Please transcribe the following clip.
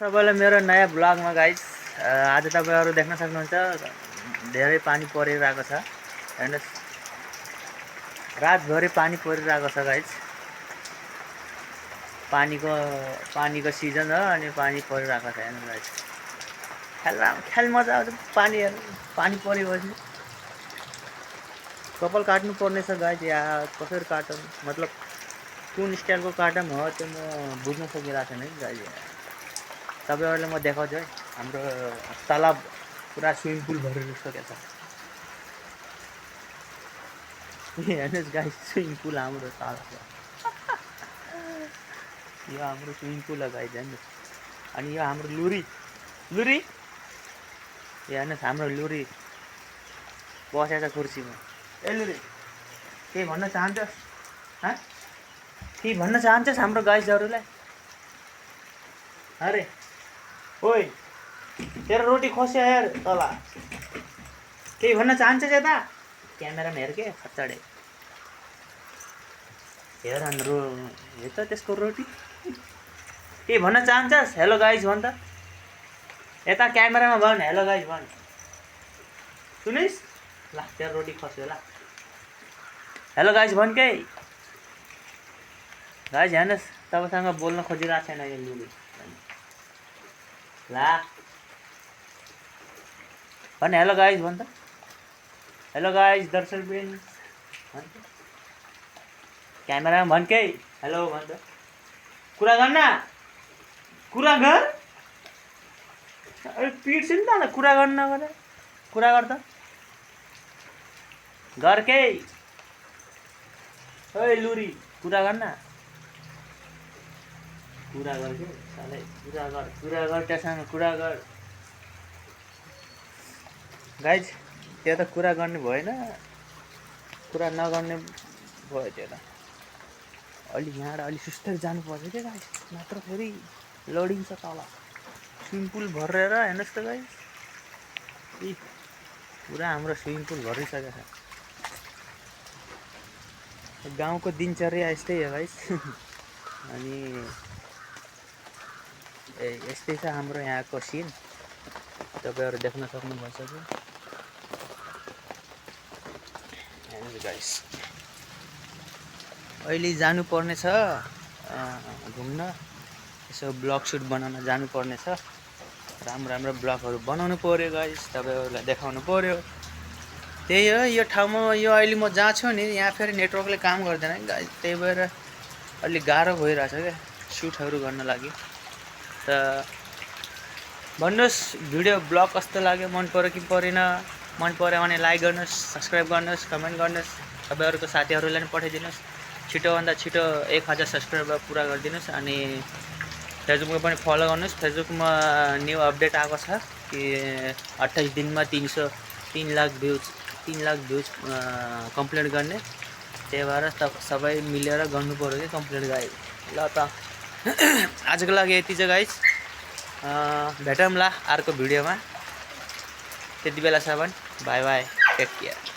सबैलाई मेरो नयाँ ब्लगमा गाइस आज तपाईहरु देख्न सक्नुहुन्छ धेरै पानी परिरहेको छ। हेर्नुस् रातभरि पानी परिरहेको छ गाइस। पानीको सिजन हो अनि पानी परिरहेको छ। हेर्नु गाइस खेल मजा आउँछ पानी परेपछि। कपाल काट्नु पर्ने छ गाइस। यहाँ कसरी काटौँ मतलब कुन स्टाइलको काटौँ हो त्यो म बुझ्न सकिरहेको छैन है गाइस। तपाईहरुलाई म देखाउँछु है। हाम्रो तालाब पुरा स्विमिङ पुल भरिसकेको छ। हेर्नुस् गाइस स्विमिङ पुल हाम्रो तालाब। यो हाम्रो स्विमिङ पुल हो गाइस। हेर्नुस् अनि यो हाम्रो लुरी हेर्नुस् हाम्रो लुरी बसेको छ कुर्सीमा। ए लुरी के भन्न चाहन्छस्? के भन्न चाहन्छस् हाम्रो गाइसहरुलाई? अरे ओइ तेरो रोटी खस्यो यार तला। के भन्न चाहन्छस् यता? क्यामेरामा हेर के खच्चडे। हेर हाम्रो हेर त त्यसको रोटी। के भन्न चाहन्छस्? हेलो गाइस भन त। यता क्यामेरामा भन हेलो गाइस भन। सुनिस्? ल तेरो रोटी खस्यो ल। हेलो गाइस भन के। गाइस हेर्नुस् तपाईसँग बोल्न खोजिरहेको छैन यो लुली। ला भन हेलो गाइस भन त। हेलो गाइस दर्शकबिन भन त। क्यामेरामा भन के हेलो भन त। कुरा गर्न कुरा गर। अरे पिट्छ नि त कुरा गर्न नगरे। कुरा गर त। गर के। ओइ लुरी कुरा गर्न। कुरा गर के साले कुरा गर त्यससँग कुरा गर। गाइस त्यो त कुरा गर्ने भएन। कुरा नगर्ने भयो त्यो त। अलि यहाँ अलि सुस्तै जानु पर्छ के गाइस। नत्र फेरि लोडिङ छ तल। स्विमिङ पुल भरेर हेर्नुस् त गाइस। पुरा हाम्रो स्विमिङ पुल भरिसकेको छ। गाउँको दिनचर्या यस्तै हो गाइस। अनि यस्तै छ हाम्रो यहाँको सिन। तपाईहरु देख्न सक्नुहुन्छ कि हेर्नुस् गाइस। अहिले जानु पर्ने छ घुम्न। यसो ब्लग सुट बनाउन जानु पर्ने छ। राम्रो ब्लगहरु बनाउनु पर्यो गाइस। तपाईहरुलाई देखाउनु पर्यो। त्यही हो यो ठाउँमा यो अहिले म जहाँ छु नि यहाँ फेरि नेटवर्कले काम गर्दैन है गाइस। त्यही भएर अलि गाह्रो भइरहेछ के सुटहरु गर्न लागि। त भन्नुस् भिडियो ब्लग कस्तो लाग्यो? मन पर्यो कि परेन? मन पर्यो भने लाइक गर्नुस्, सब्स्क्राइब गर्नुस्, कमेन्ट गर्नुस्। तपाईहरुको साथीहरुलाई पनि पठाइदिनुस्। छिटोभन्दा छिटो 1000 सब्स्क्राइबर पुरा गरिदिनुस्। अनि फेसबुकमा पनि फलो गर्नुस्। फेसबुकमा न्यू अपडेट आएको छ कि 28 दिनमा 3 लाख भ्युज कम्प्लिट गर्ने। त्यही भएर सबै मिलेर गर्नु पर्यो कि कम्प्लिट गाइस। ल त आजको लागि यति छ गाइस। भेटौँला अर्को भिडियोमा। त्यति बेलासम्म बाइ बाइ टेक केयर।